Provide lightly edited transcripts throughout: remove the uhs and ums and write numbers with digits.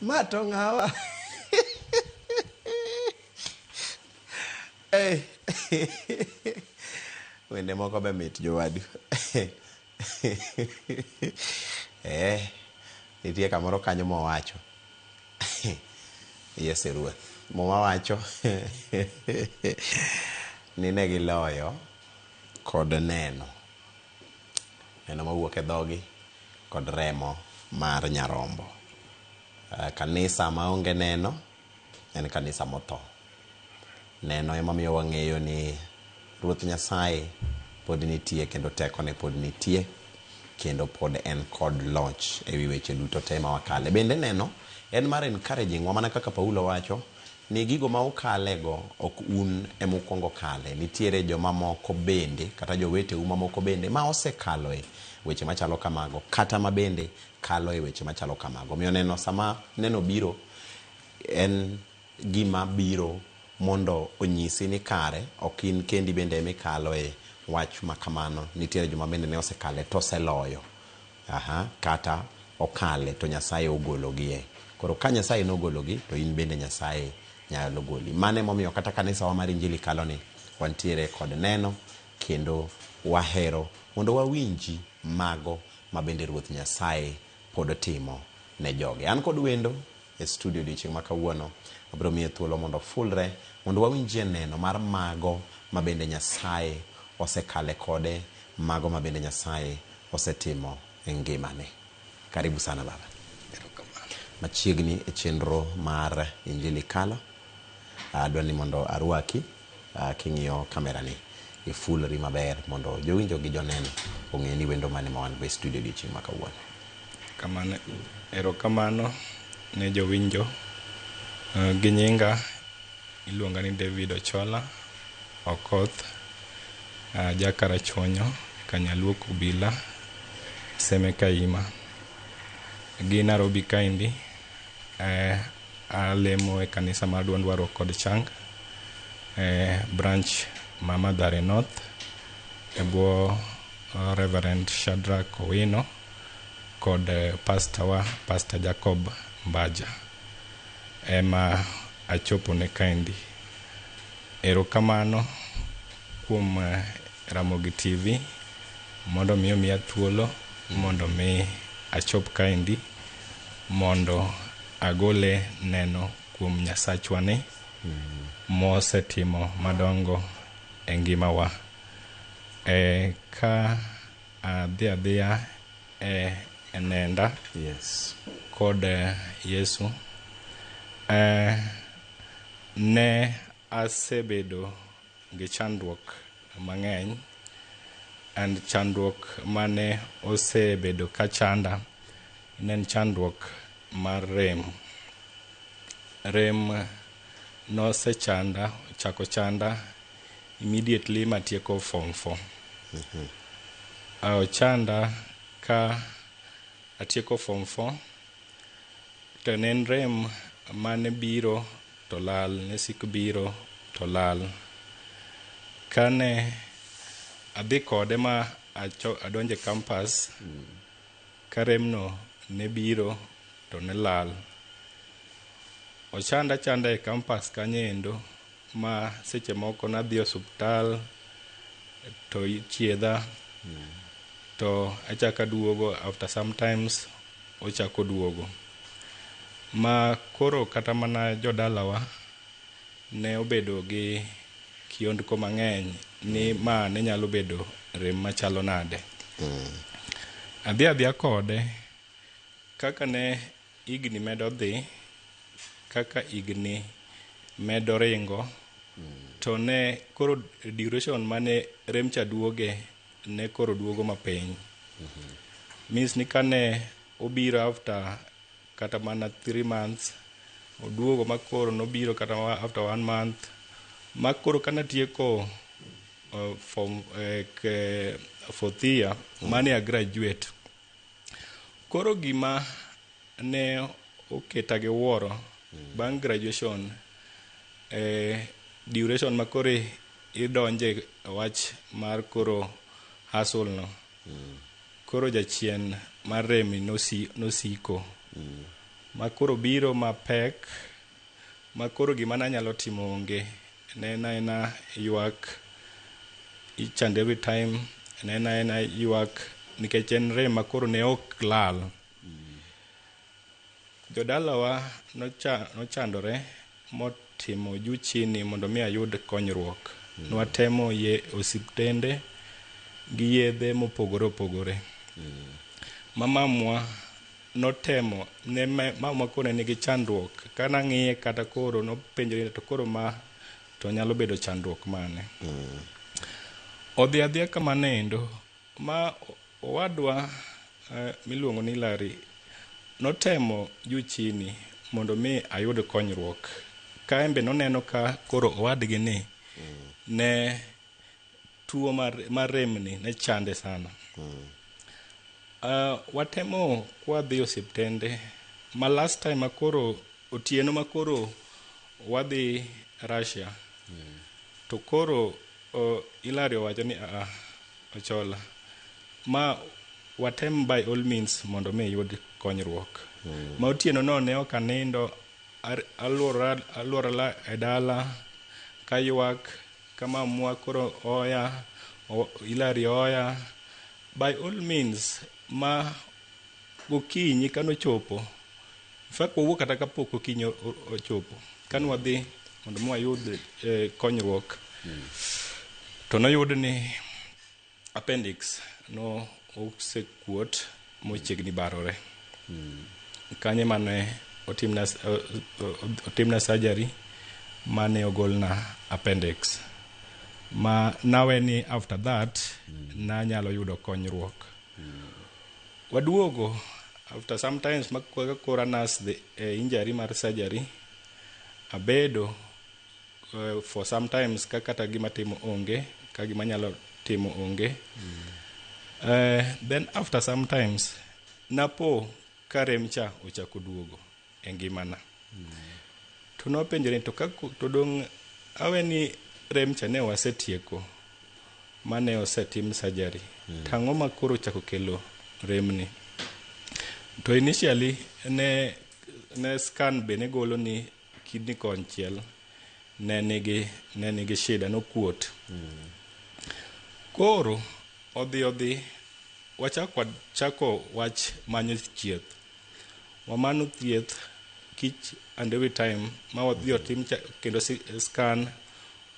Ma to ng'awa? Eh. Wende moko be mit jowadu. Eh, nitie kamoro kanyo mowacho. Yesu e Ruoth. Muma wacho ni ne giloyo kod neno. Neno mawuok e dhogi kod remo mar nyarombo. Kanisa maonge neno en kanisa motho. Neno ema miyo wang'eyo ni Ruoth Nyasaye pod nitie kendo tekone pod nitie kendo pod en kod loch ewi weche duto te ma wakale. Bende neno en mar encouraging wa mana kaka Paulo wacho ni gigo ma ukale go ok un ema ukuongo kale. Nitiere joma moko bende kata joweteu mamoko bende ma osekalo e weche machalo kamago kata ma bende kalo e weche machalo kamago. Omiyo neno sama neno biro en gima biro mondo onyisi ni kare ok in kendi bende ema ikalo e wach ma kamano. Nitiere joma bende ne osekale to oseloyo. Aha, kata okale to Nyasaye ogologie. Koro ka Nyasaye nogologi to in bende Nyasaye nyalo goli. Mano emomiyo kata kanisawa mar Injili kaloni wantiere kod neno kendo wahero mondo wawinji mago ma bende Ruoth Nyasaye pod timo ne joge. An kod wendo e studio odiochieng' ma kawuono. Abiro miye thuolo mondo ofulre mondo wawinjie neno mar mago ma bende Nyasaye osekale kode, mago ma bende Nyasaye osetimo e ngimane. Karibu sana baba. Machiegni e chenro mar Injili Kalo. Adwa ni mondo arwaki king'iyo kamera ni ifulri maber mondo jowinjo gi joneno ong'e ni wendo mane ma wan go e studio odiochieng' ma kawuono. Kamano, erokamano ne jowinjo. Gi nyinga iluonga ni David Ochola Okoth, ja Karachuonyo, Kanyaluo Kobila, Seme Kaima. Gi Nairobi kaendi, alemo e kanisa mar Duond Warruok kod Chang, branch ma Mathare North, e bwo Reverend Shadrack Owino kod pastor wa, Pastor Jacob Mbaja. Ema achopone kaendi. Erokamano kuom Ramogi TV mondo mi omiya thuolo mondo mi achop kaendi mondo agole neno kuom Nyasachwa ni mosetimo madongo e ngimawa. E, ka adhi adhiya e nenda Yes. kod Yesu, ne asebedo gi chandruok mang'eny and chandruok mane osebedo ka chanda ne en chandruok mar rem. Rem nosechanda, ochako chanda immediately matieko form 4. Ochanda ka atieko form 4 to ne en rem mane biro to lal, ne sik biro to lal. Kane adhi kode ma adonjo e campus, ka remno ne biro to ne lal. Ochanda chanda e campus kanyo endo ma seche moko nadhi e osuptal to ithiedha to achako aduogo after sometimes ochako duogo. Ma koro kata mana jodalawa ne obedo gi kiondko mang'eny ni ma ne nyalo bedo rem machalo nade. Adhi adhiya kode kaka ne higni medo dhi, kaka higni medo ringo, to ne koro duration mane rem cha duoge ne koro duogo mapiny. Means ni kane obiro after kata mana 3 months, oduogo ma koro nobiro kata after 1 month, ma koro kanatieko form fourth year, mane a graduate. Koro gima ne oketa gi wuoro bang' graduation, duration ma koro idonje wach mar koro hustle no. Koro jachien mar rem nosiko. Ma koro biro mapek, ma koro gima nanyalo timo onge. Ne en aena ywak each and every time, ne en aena ywak nikech en rem ma koro ne ok lal. Jodalawa nochandore motimo juu chini mondo mi ayud konyruok. Nwatemo ye osiptende gi yedhe mopogore opogore. Mamamwa notemo ne mamwa koro ne nigi chandruok. Kanang'iye kata koro nopenjore ni to koro ma to nyalo bedo chandruok mane. Odhi adhiya kamano endo ma owadwa miluongo ni Larry notemo juu chini mondo mi ayud konyruok. Ka en be noneno ka koro owadgi ni ne tuo mar remni ne chande sana. Watemo kwadhi osiptende ma last time makoro otieno makoro wadhi Russia to koro Hilary owacho ni aa Ochola ma watem by all means mondo mi yud konyruok. Ma otieno no ne ok anindo, aluorora e dala kaywak ka mamwa koro oya, Hilary oya by all means ma gokinyi kanochopo. In fact wawuok kata kapok okinyi ochopo. Kane wadhi mondo mi wayud konyruok to noyud ni appendix no osekuot mochiegni barore. Kanyo mane otimna surgery mane ogolna appendix. Ma nawe ni after that nanyalo yudo konyruok. Waduogo after sometimes ma koro nurse the injury mar surgery abedo for sometimes ka kata gima timo onge, ka gima nyalo timo onge. Then after sometimes napo ka rem cha ochako duogo e ngimana. To nopenjore to ka to dong' awe ni rem cha ne wasetieko mane osetim surgery. To ang'o ma koro ochako kelo remni? To initially ne scan be ne golo ni kidney konchiel ne nigi shida nokuot. Koro odhi wachako wachako wach manyo thieth. Wamanyo thieth each and every time ma wadhi otim kendo scan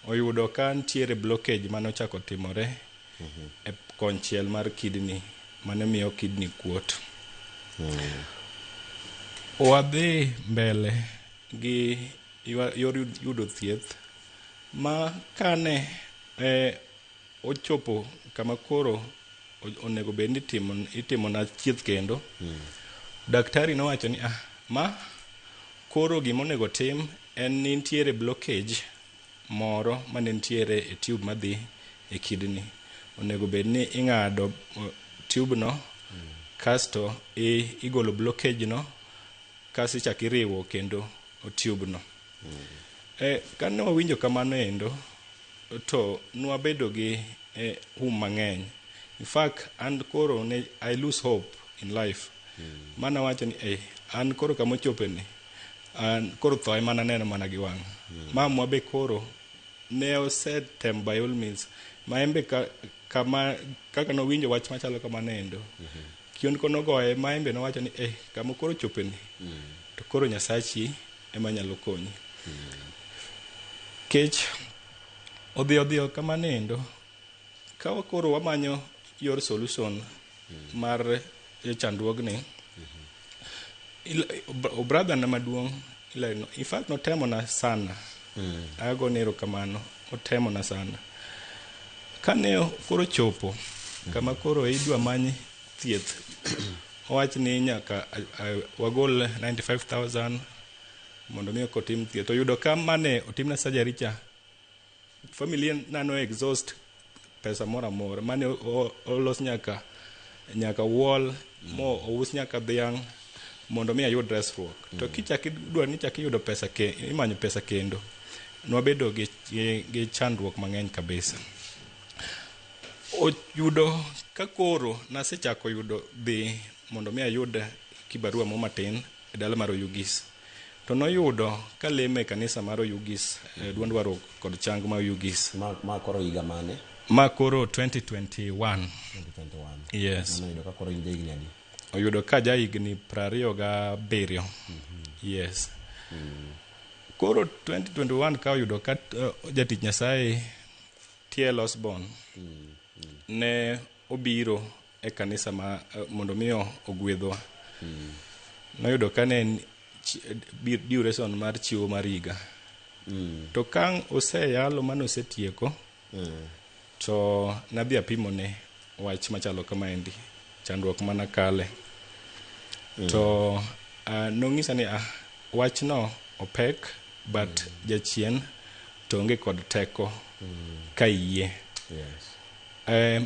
oyudo ka nitiere blockage manochako timore e konchiel mar kidney mane miyo kidney kuot. Wadhi mbele gi yor yudo thieth ma kane ochopo kama koro onego bed ni itimona thieth kendo. Daktari nowacho ni ma koro gima onego tim en ni nitiere blockage moro mane nitiere e tube madhi e kidney. Onego bed ni ing'ado tube no kasto igolo blockage no kasto ichako iriwo kendo tube no. Kane wawinjo kamano endo to nwabedo gi hum mang'eny. In fact an koro ne I lose hope in life. Mana wacho ni an koro kama ochope ni an koro tho ema naneno mana gi wang'a. Mamwa be koro ne osetemo by all means ma en be kama kaka nowinjo wach machalo kamano endo. Kiondko nogoye ma en be nowacho ni kama koro ochope ni to koro Nyasachi ema nyalo konyi. Kech odhi odhiyo kamano endo ka koro wamanyo yor solution mar chandruogni. Brother na maduong' in fact notemo na sana. Agone erokamano otemo na sana. Kane koro chopo kama koro idwa many thieth owach ni nyaka wagol 95,000 mondo mi otim thieth. Oyudo ka mane otimna surgery cha familia na no exhaust pesa moro amora mane olos nyaka wall mo ous nyaka dhiang' mondo mi ayud resruok. To kichak idwa ni chak iyudo pesa imanyo pesa kendo nwabedo gi chandruok mang'eny kabisa. Oyudo ka koro nasechako yudo dhi mondo mi ayud kibarua mo matin e dala mar Oyugis. To noyudo kalemo e kanisa mar Oyugis, e duond warruok kod chang ma Oyugis. Ma koro higa mane? Ma koro 2021. 2021. Yes. Mano oyudo ka koro in jahigni adi? Oyudo ka jahigni 27. Yes. Koro 2021 ka oyudo ka jatich Nyasaye T.L. Osborne ne obiro e kanisa ma mondo mi ogwedhwa. Noyudo ka ne en duration mar chiwo mar higa. To ka oseyalo mane osetieko, to nadhi apimone wach machalo kamaendi, chandruok manakale. To nong'isa ni wachno opek, but jachien to onge kod teko ka iyie.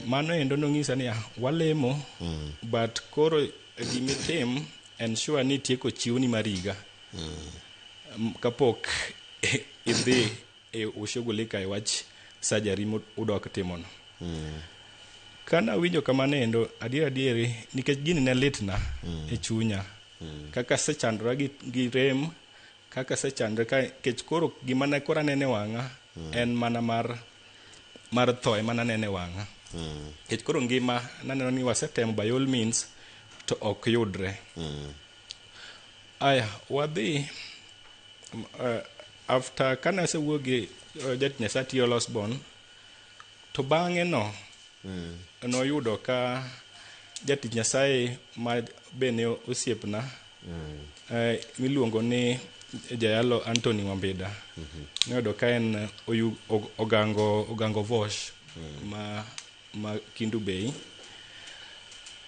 Mano endo nong'isa ni walemo, but koro gimitim ensure ni itieko chiwoni mar higa kapok idhi e ushughulika e wach surgery mudok timono. Kana winjo kamano endo, adier adieri, nikech gini ne litna e chunya, kaka asechandora gi rem, kaka asechandora ka, nikech koro gima ne koro aneno e wang'a en mana mar tho ema naneno e wang'a. Nikech koro ngima naneno ni wasetemo by all means to ok yudre. Aya, wadhi after kane asewuoyo gi jatich Nyasaye T.L. Osborne, to bang'e no noyudo ka jatich Nyasaye ma be ne osiepna miluongo ni Jayalo Anthony Wambida. Noyudo ka en Ogango Vosh ma Kendu Bay.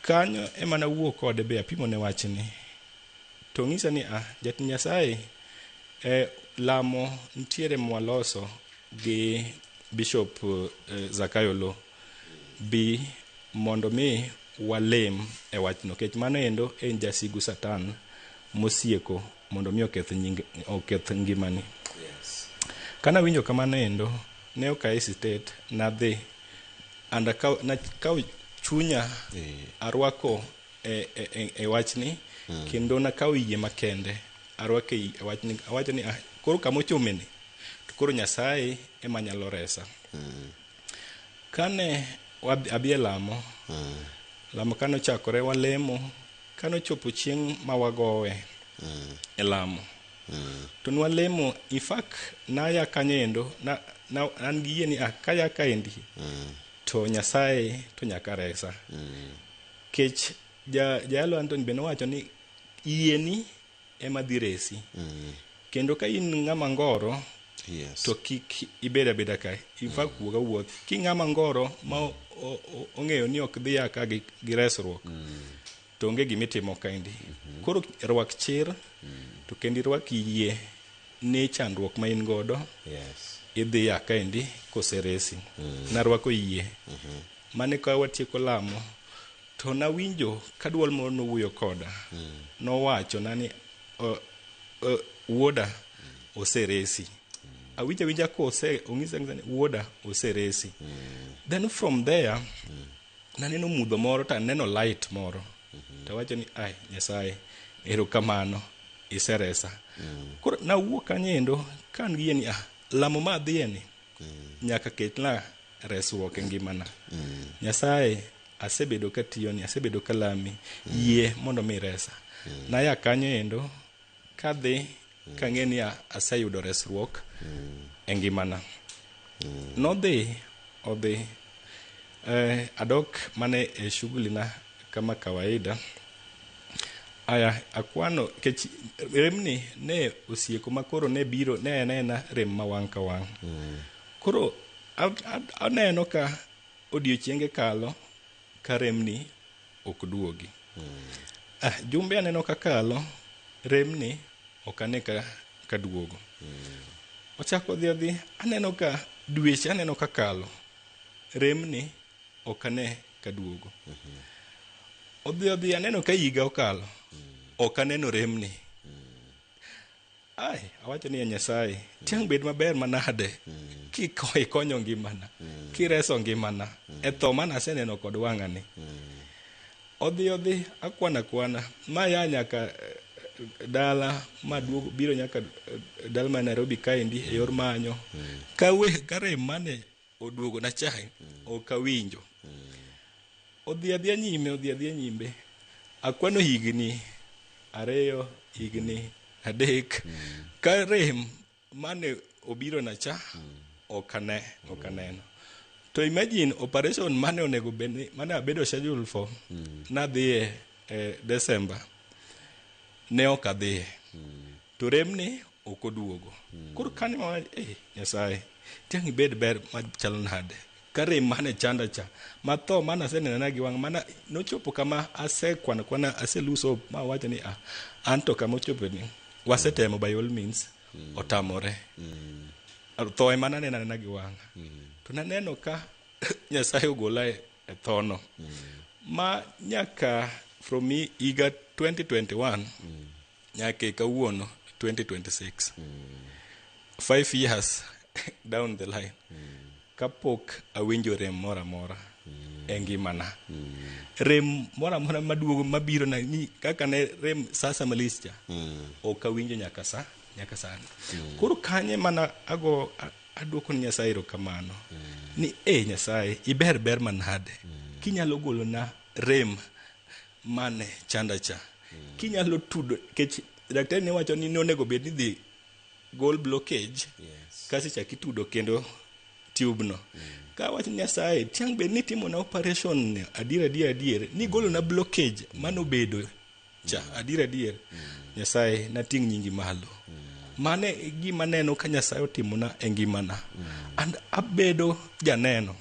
Kanyo ema nawuo kode be apimone wachni. To ong'isa ni jatich Nyasaye lamo nitiere mwaloso gi Bishop Zakayo Lo. Bi mondo mi walem e wachno, nikech mano endo en jasigu Satan mosieko mondo mi oketh ngimani. Kana winjo kamano endo, ne ok hesitate, nadhi and nakawo chunya arwako e wachni, kendo nakawo yie makende arwako e wachni. Awacho ni koro kama ochomeni to koro Nyasaye ema nyalo resa. Kane abi e lamo, lamo kane ochakore walemo, kane ochopo chieng' ma wagowe e lamo, to nwalemo. In fact, naya kanyo endo na an gi yie ni kaya kaendi to Nyasaye to nyaka resa. Kech Jayalo Anthony be nowacho ni yieni ema dhi resi. Kendo ka in ng'ama ngoro, to kik ibed abeda ka. In fact, wuog awuoth. Ki ng'ama ngoro ma ong'eyo ni ok dhi ya ka gi resruok, to onge gimitimo kaendi. Koro rwak chir, to kendo irwak yie ni chandruok ma in godo, idhi ya kaendi koseresi. Narwako yie. Mane ka watieko lamo, to nawinjo ka duol moro nowuoyo koda. Nowachona ni wuoda oseresi. Awinjo awinja kose ong'isa ni wuoda oseresi. Then from there, naneno mudho moro to aneno light moro. To awacho ni ai Nyasaye, erokamano, iseresa. Koro nawuok kanyo endo ka an gi yie ni lamo ma adhiye ni nyaka ketna resruok e ngimana. Nyasaye, asebedo katiyoni, asebedo kalami, yie mondo mi resa. Naya kanyo endo kadhi kang'e ni aseyudo resruok e ngimana. Nodhi odhi adok mane e shughuli na kama kawaida. Aya, akwano kech remni ne osieko ma koro ne biro ne en ena rem ma wang' ka wang'. Koro aneno ka odiochienge kalo ka remni ok duogi. Jumbe aneno ka kalo, remni ok ane ka duogo. Ochako dhi odhi, aneno ka dweche aneno ka kalo, remni ok ane ka duogo. Odhi odhi, aneno ka higa okalo, ok aneno remni. Ai, awacho ni Nyasaye, tiang' bed maber manade kikonyo ngimana, kireso ngimana e tho mana aseneno kod wang'ani. Odhi odhi, akwana kwana, ma ya nyaka dala maduogo biro nyaka dala ma Nairobi kaendi e yor manyo. Ka we ka rem mane oduogo na cha ok awinjo. Odhi adhiya nyime, odhi adhiya nyime. Akwano higni 2, higni 3 ka rem mane obiro na cha ok ane, ok aneno. To imagine operation mane onego bed ni mane abedo scheduled for nadhiye December ne ok adhiye. To remni ok oduogo. Koro kanyo ma Nyasaye, tiang' ibed ber machalo nade? Ka rem mane chanda cha, ma tho mane aseneno gi wang' mana nochopo kama asekwano kwana, ase lose hope ma awacho ni an to kama ochopo ni wasetemo by all means otamore. Tho ema naneno anena gi wang'a. To naneno ka Nyasaye ogola e thono. Ma nyaka from higa 2021 nyaka kawuono 2026. 5 years down the line. Kapok awinjo rem moro amora e ngimana. Rem moro amora maduogo mabiro na ni kaka ne rem sasa malich cha. Ok awinjo nyaka sa, nyaka sani. Koro kanye mana ago aduoko ni Nyasaye erokamano. Ni Nyasaye iber ber manade. Kinyalo golo na rem mane chanda cha. Kinyalo tudo kech daktari ne wacho ni nonego bed ni dhi gol blockage. Kasi chak itudo kendo tube no. Ka wach Nyasaye tiang' bed ni timo na operation ni adier adier adier ni golo na blockage manobedo cha adier adier. Nyasaye nating' nyingi malo. Mane gima neno ka Nyasaye otimona e ngimana. And abedo janeno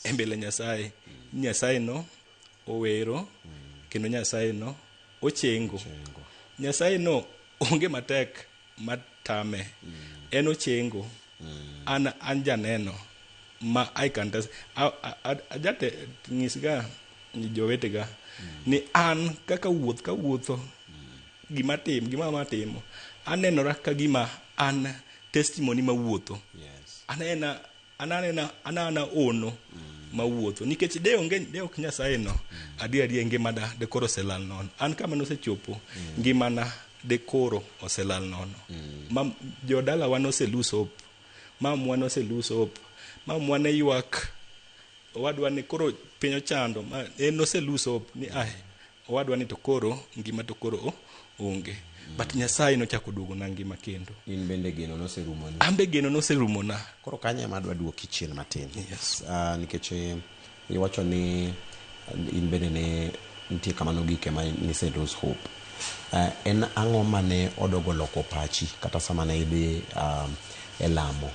e mbele Nyasaye. Nyasaye no owero kendo Nyasaye no ochengo. Nyasaye no onge matek matame. En ochengo. An janeno ma I can test. Ajate nyisga jowetega ni an kaka wuoth ka wuotho gima tim gima matimo anenora ka gima an testimony mawuotho. Anena ananena anana ono mawuotho nikech de onge de ok Nyasaye no adier adier ngimana de koro oselal nono. An kama nosechopo ngimana de koro oselal nono. Ma jodalawa nose lose hope, mamwa nose lose hope, mamwa ne ywak owadwa ni koro piny ochando ma en nose lose hope ni ai owadwa ni to koro ngima to koro onge. But Nyasaye nochako duogo na ngima kendo. In bende geno noserumoni. An be geno noserumona. Koro kanyo ema adwa duoki chien matin. Yes. Nikech iwacho ni in bende ne nitie kama nogike ma nise lose hope. En ang'o mane odogo loko pachi kata sama ne idhi e lamo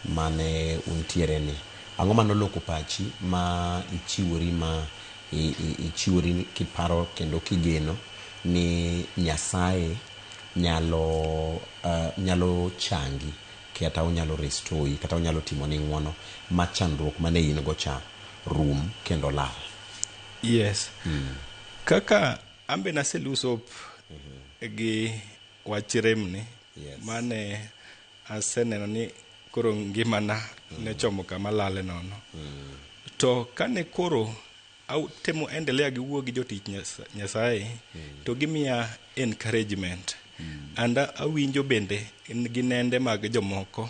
mane untiere ni? Ang'o mane oloko pachi ma ichiwori ma ichiwori kiparo kendo kigeno ni Nyasaye nyalo changi kata onyalo restore kata onyalo timoni ng'uono ma chandruok mane in go cha rum kendo lal? Yes. Kaka ambe nase lose hope gi wach remni. Mane aseneno ni koro ngimana ne chomo kama lale nono. To kane koro temo endelea gi wuo gi jotich Nyasaye to gimiya encouragement. And awinjo bende gi nende mag jomoko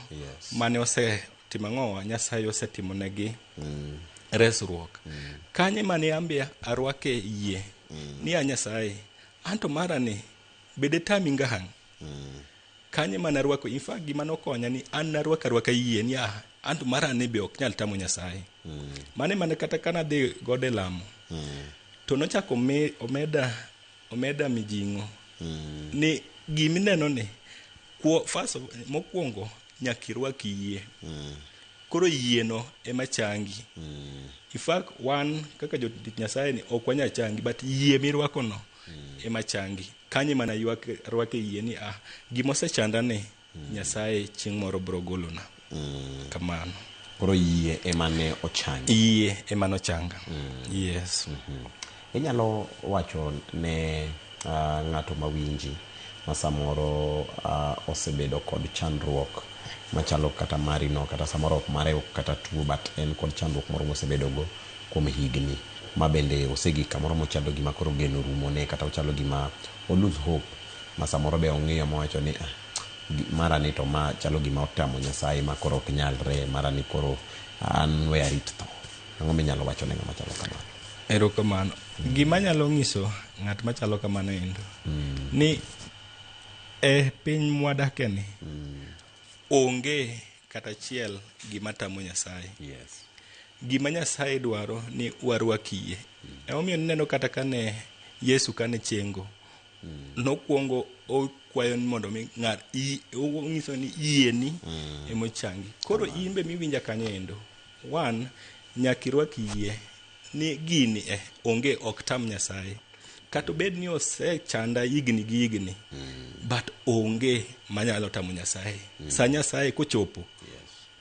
mane osetimo ang'owa Nyasaye osetimonegi resruok. Kanye mane ambe arwake yie ni a Nyasaye anto mara ni bede tami ngang'. Kanye mane arwako, in fact gima nokonya ni an narwako arwaka yie ni anto mara ni be ok nyal tamo Nyasaye. Mane mane kata kana dhi gode lamo. To nochako omeda mijing'o. Ni gimineno ni first mokwongo nyaka irwak yie. Koro yie no ema changi. In fact wan kaka jotich Nyasaye ni ok wanyal changi but yie mirwako no ema changi. Kanye mana rwake yie ni gima osechanda ni Nyasaye chieng' moro biro golona. Kamano. Koro yie ema ne ochangi. Yie ema nochanga. Yes. Inyalo wacho ne ng'ato mawinji ma samoro osebedo kod chandruok machalo kata mari no, kata samoro ok mare ok kata tuo, but en kod chandruok moro mosebedogo kuom higni ma bende osegik kamoro mochalo gima koro geno rumone kata ochalo gima o lose hope. ma samoro be ong'iyo mowacho ni ah, mara ni to ma chalo gima otamo Nyasaye ma koro ok nyalre, mara ni koro an we arit tho. Ang'o minyalo wacho ne ng'ama chalo kamano? Erokamano. Gima anyalo nyiso ng'at machalo kamano endo ni e piny mwadakeni onge kata achiel gima tamo Nyasaye. Yes. Gima Nyasaye dwaro ni warwak yie. Emomiyo ineno kata kane Yesu kane chengo, nokwongo okwayo ni mondo mi ng'at onyiso ni yieni emochangi. Koro in be miwinja kanyo endo, one, nyaka irwak yie ni gini e onge ok tam Nyasaye. Kata obed ni osechanda higni gi higni, but onge manyalo tamo Nyasaye. Sa Nyasaye kochopo,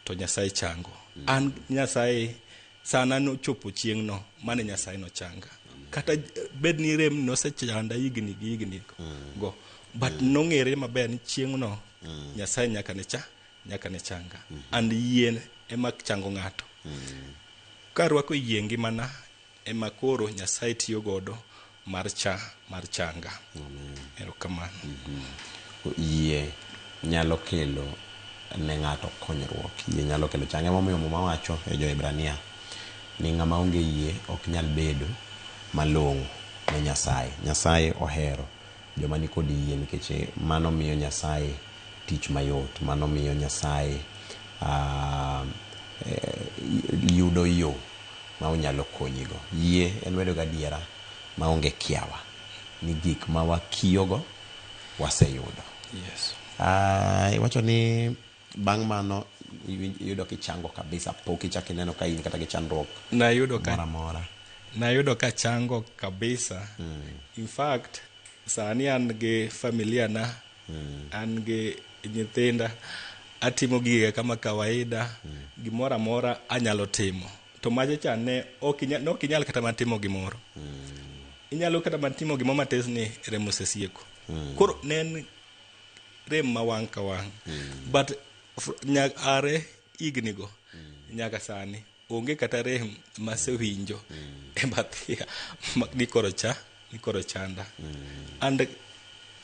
to Nyasaye chango. An Nyasaye sana nochopo chieng'no mane Nyasaye nochanga. Kata bed ni rem nosechanda higni gi higni go, but nong'ere maber ni chieng'no Nyasaye nyaka ne cha nyaka ne changa. And yie ema chango ng'ato. Karwako yie ngimana ema koro Nyasaye tiyo godo mar mar changa. Erokamano. Yie nyalo kelo ne ng'ato konyruok. Yie nyalo kelo chang. Emomiyo Muma wacho e Jo-Hibrania ni ng'ama onge yie ok nyal bedo malong'o ne Nyasaye. Nyasaye ohero joma nikod yie nikech mano miyo Nyasaye tich mayot. Mano miyo Nyasaye yudo yo ma onyalo konyigo. Yie en bedo gadiera maonge kiawa ni gik ma wakiyogo waseyudo. Yes. Iwacho ni bang' mano iyudo kichango kabisa, pok ichako ineno ka in kata gi chandruok moro amora. Nayudo ka chango kabisa. In fact, sani an gi familia na, an gi nyithinda, atimo giga kama kawaida, gimoro amora anyalo timo. To macha cha ne ok inyal kata mana timo gimoro. Inyalo kata mana timo gimoro matis ni rem osesieko. Koro ne en rem ma wang' ka wang'. But are higni go nyaka sani onge kata rem masewinjo e bath ni koro cha ni koro chanda. And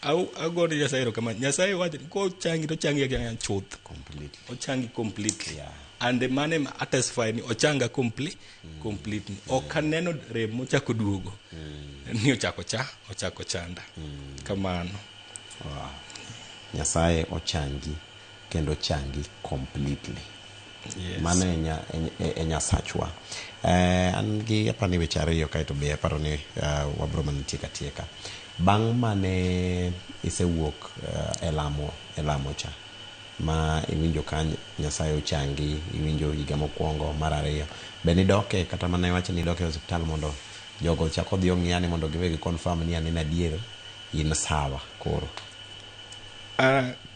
agone Nyasaye erokamano. Nyasaye wacho ni kochangi to ochangi achanga chuth. Completely. Ochangi completely. Yeah. And mano ema atestify ni ochanga completely. Ok aneno rem mochako duogo. Ni ochako ochako chanda. Kamano. Wow. Nyasaye ochangi kendo ochangi completely. Yes. Mano e Nyasachwa. An gi aparo ni weche ariyo kaeto be aparo ni wabro mana tieka tieka. Bang' mane isewuok e lamo cha ma iwinjo ka Nyasaye ochangi, iwinjo higa mokwongo, mar ariyo, be nidoke kata mana iwacho ni idoke e osiptal mondo jogo ochak odhi ong'i mondo giwe gi confirm ni aneno adier in sawa koro?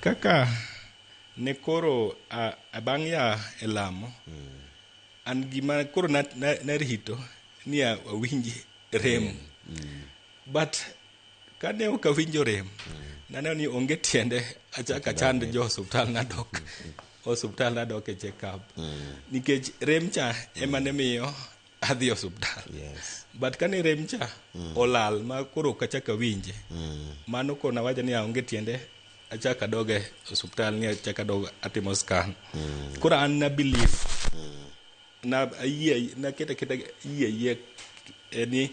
Kaka ne koro bang' ya e lamo, an gima koro narito ni awinj rem. But kane ok awinjo rem, naneno ni onge tiende achak achand jo osuptal nadok osuptal nadok e check up. Nikech rem cha ema ne miyo adhi osuptal. Yes. But kane rem cha olal ma koro ok achak awinje, mano koro nawacho ni onge tiende achak adog e osuptal ni achak adog atimo scan. Koro an na believe na ayie naketa keta yie ni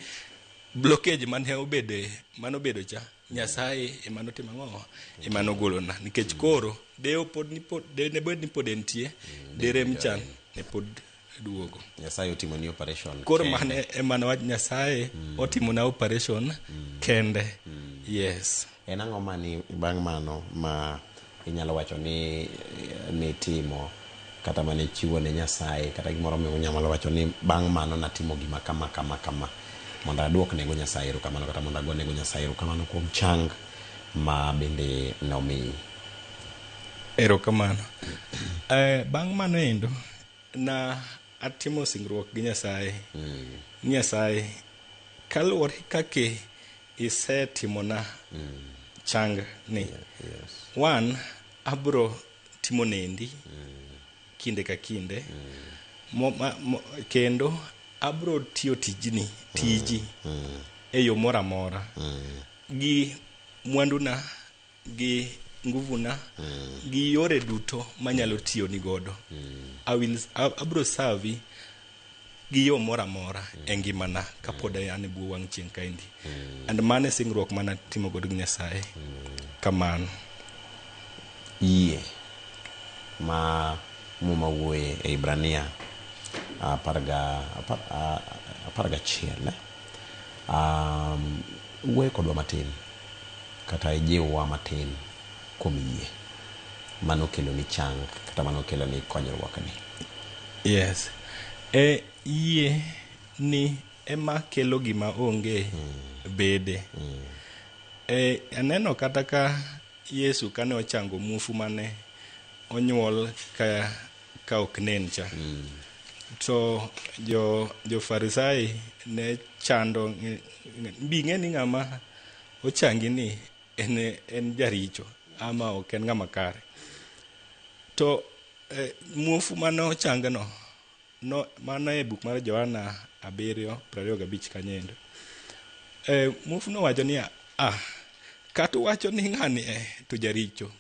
blockage mane obede manobedo cha Nyasaye ema notimo ang'o ema nogolona nikech koro de pod ni pod de ne bed ni pod entie de rem cha ne pod duogo. Nyasaye otimoni operation koro mane ema nawach Nyasaye otimona operation kende. Yes. En ang'o mani bang' mano ma inyalo wacho ni nitimo kata mane chiwo ne Nyasaye kata gimoro minyalo wacho ni bang' mano natimo gima kama kama kama mondo aduok nego Nyasaye erokamano kata mondo ago nego Nyasaye erokamano kuom chang ma bende nomiyi? Erokamano. Bang' mano endo na atimo singruok gi Nyasaye. Nyasaye kaluwore kaka isetimona chang ni. Yes. One, abro timo nendi kinde ka kinde. Kendo abro tiyo tijini e yo moro amora. Gi mwanduna gi nguvuna gi yore duto manyalo tiyo ni godo. Abro serve gi yo moro amora e ngimana kapod an e bwo wang' chieng' kaendi. And mano e singruok mana timo godo gi Nyasaye. Kamano. Yie ma Muma wuoye e Ibrania 11 wuoye kodwa matin kata ijiwwa matin kuom yie mano kelo ni chang kata mano kelo ni konyruok ni. Yes. E yie ni ema kelo gima onge bede. E aneno kata ka Yesu kane ochango muofu mane onyuol ka ok nen cha. To jo Farisai ne chando bi ng'e ni ng'ama ochangi ni en jaricho ama ok en ng'ama kare. To muofu mane ochangno no mano e buk mar Johana 7:25 kanyendo. Muofu nowacho niya, kata uwacho ni ng'ani to jaricho,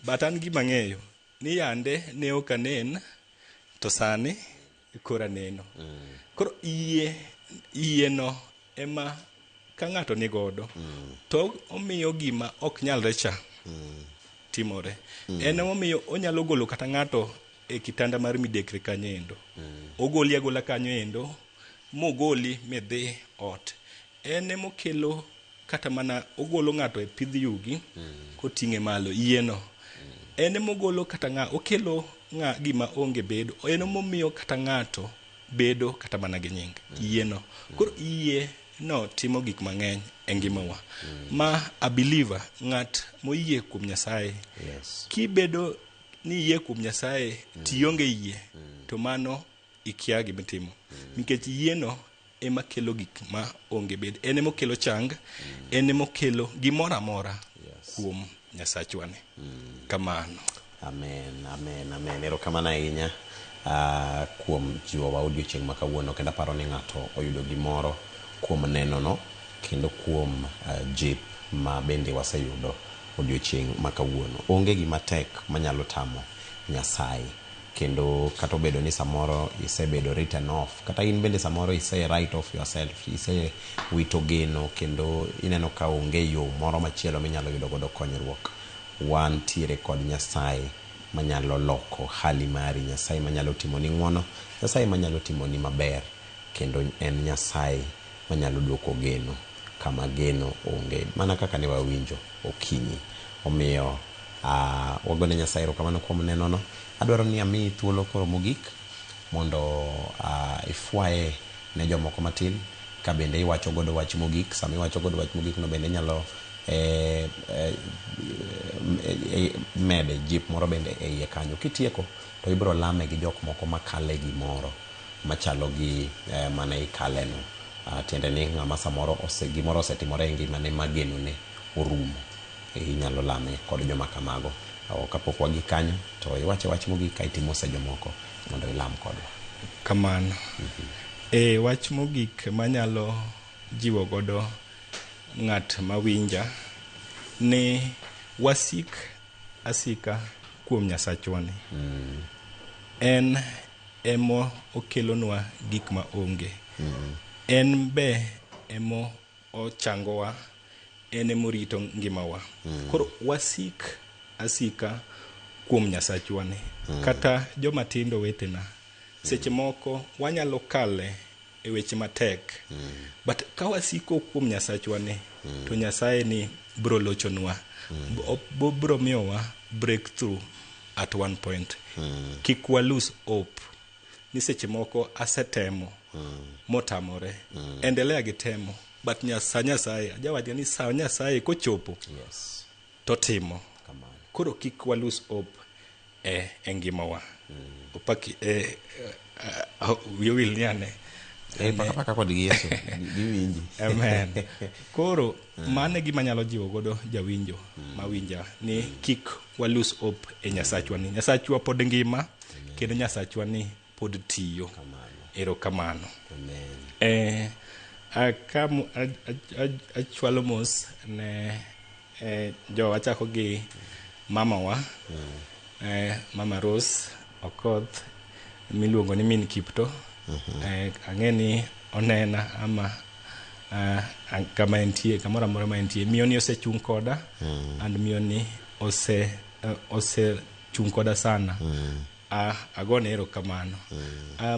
but an gima ang'eyo ni yande ne ok anen to sani koro aneno. Koro yie no ema ka ng'ato ni godo to omiyo gima ok nyalre cha timore. En emomiyo onyalo golo kata ng'ato e kitanda mar midekre kanyo endo. Ogoli agola kanyo endo mogoli midhi ot. En emokelo kata mana ogolo ng'ato e pidh yugi koting'e malo yieno. En emogolo kata okelo gima onge bedo. En emomiyo kata ng'ato bedo kata mana gi nying yieno. Koro yie no timo gik mang'eny e ngimawa. Ma a believer, ng'at moyie kuom Nyasaye. Yes. Kibedo ni yie kuom Nyasaye tionge yie to mano ikia gimitimo. Nikech yieno ema kelo gik ma onge bed. En ema okelo chang, en ema okelo gimoro amora kuom Nyasachwa ni. Kamano. Amen, amen, amen. Erokamano ahinya kuom jiwowa odiochieng' ma kawuono, kendo aparo ni ng'ato oyudo gimoro kuom nenono kendo kuom jip ma bende waseyudo odiochieng' ma kawuono. Onge gima tek manyalo tamo Nyasaye, kendo kata obedo ni samoro isebedo written off, kata in bende samoro ise write off yourself, ise wito geno kendo ineno ka onge yo moro machielo minyalo yudo godo konyruok, wantiere kod Nyasaye manyalo loko hali mari, Nyasaye manyalo timoni ng'uono, Nyasaye manyalo timoni maber, kendo en Nyasaye manyalo duoko geno kama geno onge, mana kaka ne wawinjo okinyi. Omiyo wagone Nyasaye erokamano kuom nenono. Adwaro ni amiyi thuolo koro mogik mondo ifwaye ne jomoko matin, ka bende iwacho godo wach mogik. Sama iwacho godo wach mogik no bende inyalo mede jip moro bende e iye kanyo. Kitieko to ibiro lame gi jok moko makale gimoro machalo gi mane ikaleno. Tiende ni ng'ama samoro gimoro osetimore e ngimane ma genone orumo, inyalo lame kod joma kamago. Kapok wagik kanyo to iwache wach mogik kaeto imose jomoko mondo ilam kodwa. Kamano. Wach mogik manyalo jiwo godo ng'at mawinja ni wasik asika kuom Nyasachwa ni. En emo okelonwa gik ma onge. En be emo ochangowa, en emorito ngimawa. Koro wasik asika kuom Nyasachwa ni. Kata joma tindo wetena, seche moko wanyalo kale e weche matek. But ka wasiko kuom Nyasachwa ni, to Nyasaye ni bro lochonwa. Bro miyowa breakthrough at one point. Kik wa lose hope. Ni seche moko asetemo motamore. Endelea gi temo. But Nyasaye, ajawacho ni sa Nyasaye kochopo, Yes. to timo. Kamano. Koro kik wa lose hope e ngimawa. Opaki wiyo wil ni ane. Paka paka kod gi Yesu, giwinji. Amen. Koro mano e gima anyalo jiwo godo jawinjo mawinja ni kik wa lose hope e Nyasachwa ni. Nyasachwa pod ngima kendo Nyasachwa ni pod tiyo. Erokamano. Amen. Achwalo mos ne Jo wachako gi mamawa, Mama Rose Okoth miluongo ni Min Kipto. Ang'e ni onena ama kama entie, kamoro amora ma entie. Miyo ni osechung' koda and miyo ni osechung' koda sana. Agone erokamano.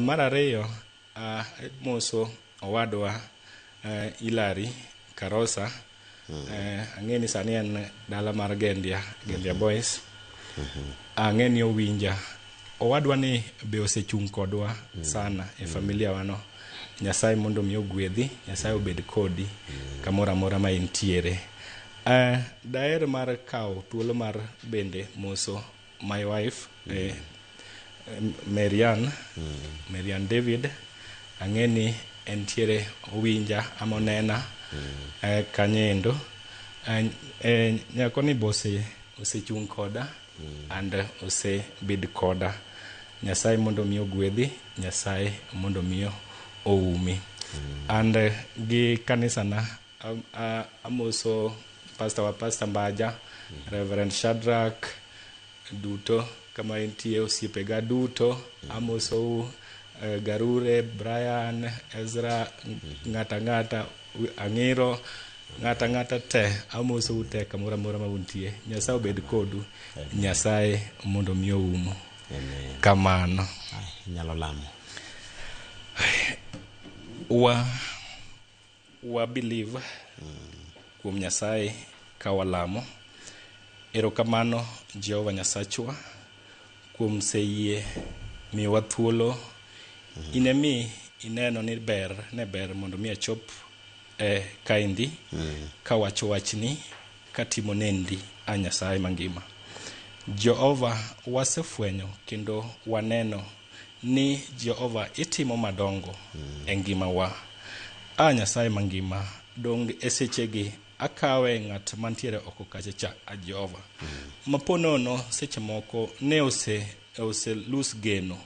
Mar ariyo, moso owadwa Hilary Karosa. Ang'e ni sani en dala mar Gendia, Gendia Boys. Ang'e ni owinja. Owadwa ni be osechung' kodwa sana e familia wano. Nyasaye mondo mi ogwedhi, Nyasaye obed kodi kamoro amora ma intiere. Daher mar kawo thuolo mar bende moso my wife, Marianne, Marianne David. Ang'e ni entiere, owinja ama onena kanyo endo. Nyako ni be osechung' koda and osebed koda. Nyasaye mondo mi ogwedhi, Nyasaye mondo mi oumi. And gi kanisana amoso pastor wa, Pastor Mbaja, Reverend Shadrack duto kama entie, osiepega duto amosou, Garure, Brian, Ezra, ng'ata ng'ata, Ang'iro, ng'ata ng'ata te, amosou te kamoro amora ma untie. Nyasaye obed kodu, Nyasaye mondo mi oumu. Amen. Kamano. Ai, inyalo lamo. Wa believe kuom Nyasaye ka walamo. Erokamano Jehova Nyasachwa kuom seyie miyowa thuolo. In emi ineno ni ber ne ber mondo mi achop e kaendi kawacho wachni katimo nendi a Nyasaye mangima. Jehova, wasefwenyo kendo waneno ni Jehova itimo madongo e ngimawa. A Nyasaye mangima, dong e sechegi akawe ng'at mantiere oko kacha cha, a Jehova. Ma ponono seche moko ne ose lose geno.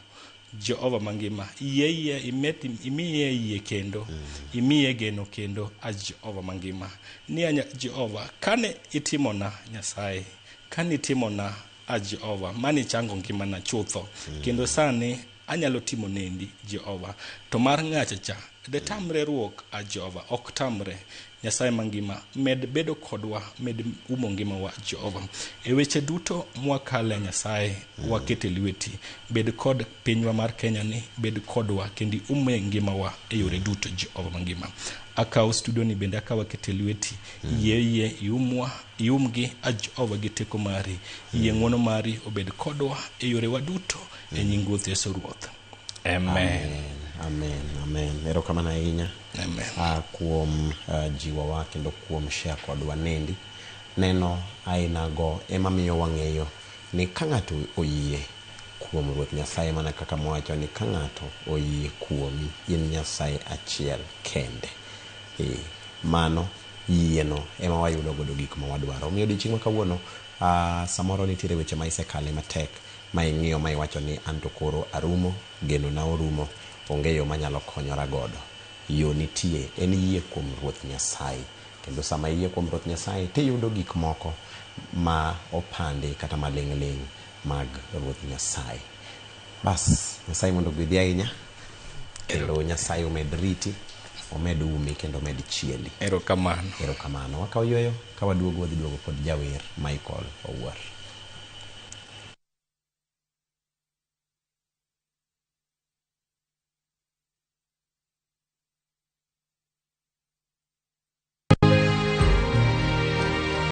Jehova mangima, yie imet imiye yie kendo imiye geno kendo, a Jehova mangima. Ni a Jehova, kane itimona Nyasaye, kane itimona a Jehova, mani chango ngimana chutho. Kendo sani anyalo timo nendi Jehova. To mar ng'acha cha, de tamre ruok a Jehova, ok tamre. Nyasaye mangima, med bedo kodwa, med umo ngimawa Jehova. E weche duto mwakale Nyasaye, wakete lweti. Bed kod pinywa mar Kenya ni, bed kodwa kendo iume ngimawa e yore duto Jehova mangima. Akawo studio ni bende akawo akete lweti. Yie iumwa, iumgi a Jehova gi teko mari. Yie ng'wono mari obed kodwa e yorewa duto e nying Ruoth Yesu Ruoth. Amen. Amen, amen. Erokamano ahinya. Amen. Kuom jiwowa kendo kuom share kodwa nendi. Neno ainago ema miyo wang'eyo ni ka ng'ato oyie kuom Ruoth Nyasaye, mana kaka mwacho ni ka ng'ato oyie kuomi, in Nyasaye achiel kende. Mano yieno ema wayudo godo gik ma wadwaro. Omiyo odiochieng' ma kawuono, samoro nitiere weche ma isekale matek ma ing'iyo ma iwacho ni anto koro arumo, geno na orumo, onge yo manyalo konyora godo. Yo nitie, en yie kuom Ruoth Nyasaye. Kendo sama iyie kuom Ruoth Nyasaye, tiyudo gik moko ma opandi kata maling' ling' mag Ruoth Nyasaye. Bas, Nyasaye mondo ogwedhi ahinya. Kendo Nyasaye omed riti, omed umi kendo omed chieli. Erokamano. Erokamano. Wakawo yueyo, ka waduogo wadhi duogo kod jawer Michael Owuor.